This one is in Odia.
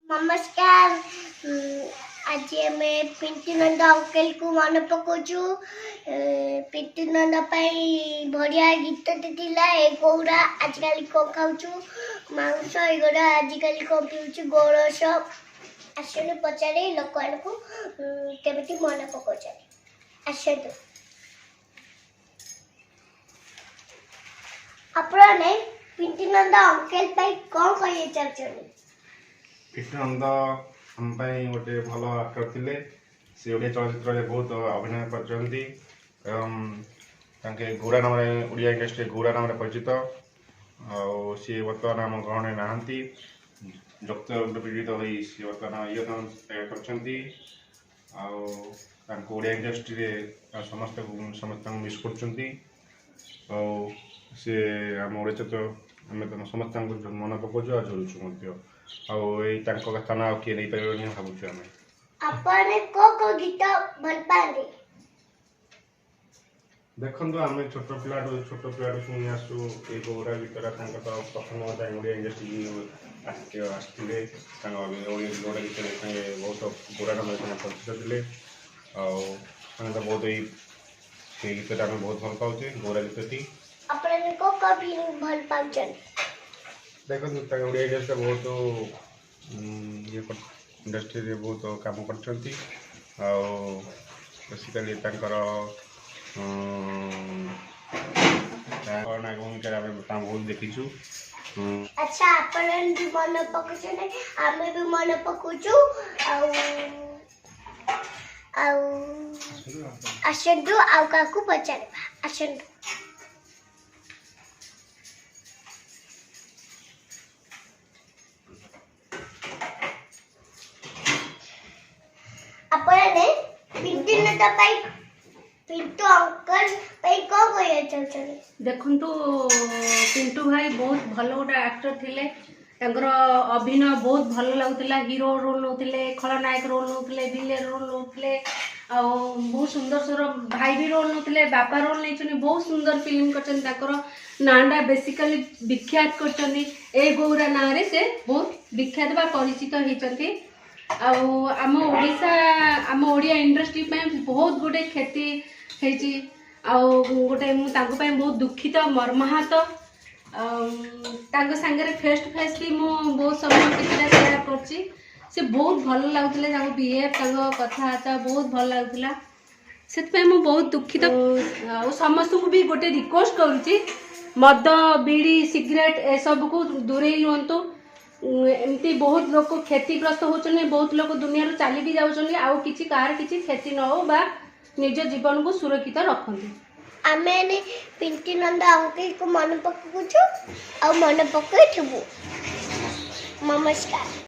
ନମସ୍କାର। ଆଜି ଆମେ ପିଣ୍ଟୁ ନନ୍ଦ ଅଙ୍କଲକୁ ମନେ ପକାଉଛୁ। ପିଣ୍ଟୁ ନନ୍ଦ ପାଇଁ ବଢ଼ିଆ ଗୀତଟେ ଥିଲା, "ଏ ଗୌରା ଆଜିକାଲି କ'ଣ ଖାଉଛୁ ମାଂସ, ଏଗୁଡ଼ା ଆଜିକାଲି କ'ଣ ପିଉଛୁ ଗୋରସ।" ଆସନ୍ତୁ ପଚାରି ଲୋକମାନଙ୍କୁ କେମିତି ମନେ ପକାଉଛନ୍ତି। ଆସନ୍ତୁ। ଆପଣମାନେ ପିଣ୍ଟୁ ନନ୍ଦ ଅଙ୍କଲ ପାଇଁ କ'ଣ କହିବାକୁ ଚାହୁଁଛନ୍ତି? ପିଣ୍ଟୁ ନନ୍ଦ ଆମ ପାଇଁ ଗୋଟେ ଭଲ ଆକ୍ଟର ଥିଲେ। ସେ ଓଡ଼ିଆ ଚଳଚ୍ଚିତ୍ରରେ ବହୁତ ଅଭିନୟ କରିଛନ୍ତି ଏବଂ ତାଙ୍କେ ଗୌରା ନାମରେ, ଓଡ଼ିଆ ଇଣ୍ଡଷ୍ଟ୍ରିରେ ଗୌରା ନାମରେ ପରିଚିତ। ଆଉ ସିଏ ବର୍ତ୍ତମାନ ଆମ ଗହଣରେ ନାହାନ୍ତି। ଯକ୍ଷ୍ମା ରୋଗରେ ପୀଡ଼ିତ ହୋଇ ସିଏ ବର୍ତ୍ତମାନ ଇଏ ତ୍ୟାଗ କରିଛନ୍ତି। ଆଉ ତାଙ୍କୁ ଓଡ଼ିଆ ଇଣ୍ଡଷ୍ଟ୍ରିରେ ସମସ୍ତେ ସମସ୍ତଙ୍କୁ ମିସ୍ କରୁଛନ୍ତି। ଆଉ ସିଏ ଆମ ଓଡ଼ିଆ ଚଳଚ୍ଚିତ୍ର, ଆମେ ତ ସମସ୍ତଙ୍କୁ ମନେ ପକାଉଛୁ ଆଉ ଝୁରୁଛୁ ମଧ୍ୟ। ଆଉ ଏଇ ତାଙ୍କ ସ୍ଥାନ ଆଉ କିଏ ନେଇପାରିବନି ଭାବୁଛୁ ଆମେ। ଆପଣ କୋଉ କୋଉ ଗୀତ ଭଲ ପାଆନ୍ତି? ଦେଖନ୍ତୁ, ଆମେ ଛୋଟ ପିଲାଠୁ ଶୁଣି ଆସୁ ଏଇ ଗୌରା ଗୀତଟା। ତାଙ୍କ ତ ପ୍ରଥମ ଯାଇ ଓଡ଼ିଆ ଇଣ୍ଡଷ୍ଟ୍ରି ଆସିଥିଲେ। ତାଙ୍କ ଓଡ଼ିଆ ଗୌରା ଗୀତରେ ସାଙ୍ଗେ ବହୁତ ଗୌରା ନାମରେ ସାଙ୍ଗେ ପରିଚିତ ଥିଲେ। ଆଉ ଆମେ ତ ବହୁତ ସେଇ ଗୀତଟା ଆମେ ବହୁତ ଭଲ ପାଉଛେ, ଗୌରା ଗୀତଟି। ଆପଣ କୋଉ କୋଉ ଫିଲ୍ମ ଭଲ ପାଉଛନ୍ତି? ଦେଖନ୍ତୁ, ତାଙ୍କ ଓଡ଼ିଆ ଇଣ୍ଡଷ୍ଟ୍ରିରେ ବହୁତ ଇଏ ଇଣ୍ଡଷ୍ଟ୍ରିରେ ବହୁତ କାମ କରିଛନ୍ତି। ଆଉ ବେସିକାଲି ତାଙ୍କର ଖଳନାୟକ ଭୂମିକାରେ ଆମେ ତାଙ୍କୁ ବହୁତ ଦେଖିଛୁ। ଆଚ୍ଛା, ଆପଣ ବି ମନେ ପକାଉଛନ୍ତି, ଆମେ ବି ମନେ ପକାଉଛୁ। ଆଉ ଆଉ ଆସନ୍ତୁ, ଆଉ କାହାକୁ ପଚାରିବା। ଆସନ୍ତୁ। ଆପଣମାନେ ପିଣ୍ଟୁ ନନ୍ଦ ପାଇଁ, ପିଣ୍ଟୁ ଅଙ୍କଲ ପାଇଁ କ'ଣ କହିବାକୁ ଚାହୁଁଛନ୍ତି? ଦେଖନ୍ତୁ, ପିଣ୍ଟୁ ଭାଇ ବହୁତ ଭଲ ଗୋଟେ ଆକ୍ଟର ଥିଲେ। ତାଙ୍କର ଅଭିନୟ ବହୁତ ଭଲ ଲାଗୁଥିଲା। ହିରୋ ରୋଲ୍ ନେଉଥିଲେ, ଖଳନାୟକ ରୋଲ୍ ନେଉଥିଲେ, ଭିଲେନ ରୋଲ୍ ନେଉଥିଲେ ଆଉ ବହୁତ ସୁନ୍ଦର ସୁନ୍ଦର ଭାଇ ବି ରୋଲ୍ ନେଉଥିଲେ, ବାପା ରୋଲ୍ ନେଇଛନ୍ତି। ବହୁତ ସୁନ୍ଦର ଫିଲ୍ମ କରିଛନ୍ତି। ତାଙ୍କର ନାଁଟା ବେସିକାଲି ବିଖ୍ୟାତ କରିଛନ୍ତି। ଏ ଗୌରା ନାଁରେ ସେ ବହୁତ ବିଖ୍ୟାତ ବା ପରିଚିତ ହେଇଛନ୍ତି। ଆଉ ଆମ ଓଡ଼ିଶା, ଆମ ଓଡ଼ିଆ ଇଣ୍ଡଷ୍ଟ୍ରି ପାଇଁ ବହୁତ ଗୋଟେ କ୍ଷତି ହେଇଛି। ଆଉ ଗୋଟେ ମୁଁ ତାଙ୍କ ପାଇଁ ବହୁତ ଦୁଃଖିତ, ମର୍ମାହତ। ଆଉ ତାଙ୍କ ସାଙ୍ଗରେ ଫେସ୍ ଟୁ ଫେସ୍ ବି ମୁଁ ବହୁତ ସମୟ କିଛିଟା ସେୟାର କରିଛି। ସେ ବହୁତ ଭଲ ଲାଗୁଥିଲେ। ତାଙ୍କ ବିହେଭ୍, ତାଙ୍କ କଥାବାର୍ତ୍ତା ବହୁତ ଭଲ ଲାଗୁଥିଲା। ସେଥିପାଇଁ ମୁଁ ବହୁତ ଦୁଃଖିତ। ଆଉ ସମସ୍ତଙ୍କୁ ବି ଗୋଟେ ରିକ୍ୱେଷ୍ଟ କରୁଛି, ମଦ, ବିଡ଼ି, ସିଗାରେଟ୍ ଏସବୁକୁ ଦୂରେଇ ରୁହନ୍ତୁ। ଏମିତି ବହୁତ ଲୋକ କ୍ଷତିଗ୍ରସ୍ତ ହେଉଛନ୍ତି, ବହୁତ ଲୋକ ଦୁନିଆରୁ ଚାଲି ବି ଯାଉଛନ୍ତି। ଆଉ କିଛି କାହାର କିଛି କ୍ଷତି ନ ହଉ ବା ନିଜ ଜୀବନକୁ ସୁରକ୍ଷିତ ରଖନ୍ତୁ। ଆମେ ଏନେ ପିଣ୍ଟୁ ନନ୍ଦ ଅଙ୍କଲକୁ ମନେ ପକାଉଛୁ ଆଉ ମନେ ପକାଇଥିବୁ। ନମସ୍କାର।